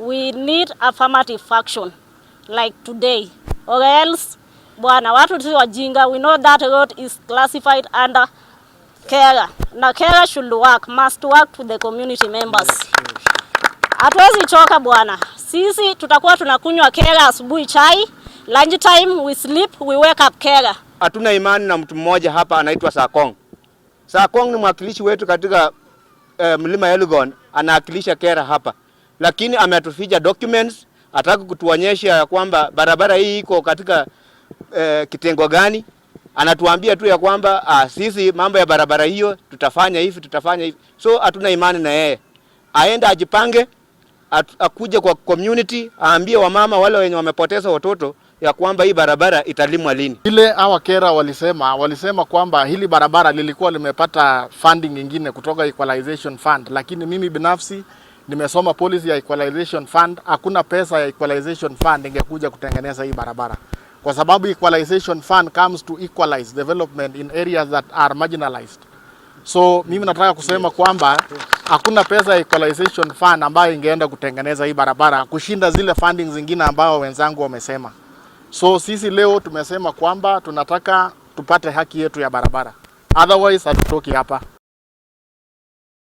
We need affirmative action like today or else, bwana, watu si wajinga. We know that road is classified under KeRRA na KeRRA should work, must work to the community members. Hatuwezi choka, bwana, sisi tutakuwa tunakunywa KeRRA asubuhi chai, lunch time we sleep, we wake up KeRRA. Hatuna imani na mtu mmoja hapa anaitwa Sakong. Sakong ni mwakilishi wetu katika Mlima Elgon, anawakilisha KeRRA hapa, lakini ametuficha documents, hataki kutuonyesha ya kwamba barabara hii iko katika kitengo gani. Anatuambia tu ya kwamba sisi mambo ya barabara hiyo tutafanya hivi, tutafanya hivi. So hatuna imani na yeye, aende ajipange, akuje kwa community aambie wamama wale wenye wamepoteza watoto ya kwamba hii barabara italimwa lini. Ile hawa KeRRA walisema kwamba hili barabara lilikuwa limepata funding nyingine kutoka Equalization Fund, lakini mimi binafsi nimesoma policy ya Equalization Fund. Hakuna pesa ya Equalization Fund ingekuja kutengeneza hii barabara, kwa sababu Equalization Fund comes to equalize development in areas that are marginalized. So mimi nataka kusema kwamba hakuna pesa ya Equalization Fund ambayo ingeenda kutengeneza hii barabara kushinda zile funding zingine ambayo wenzangu wamesema. So sisi leo tumesema kwamba tunataka tupate haki yetu ya barabara, otherwise hatutoki hapa.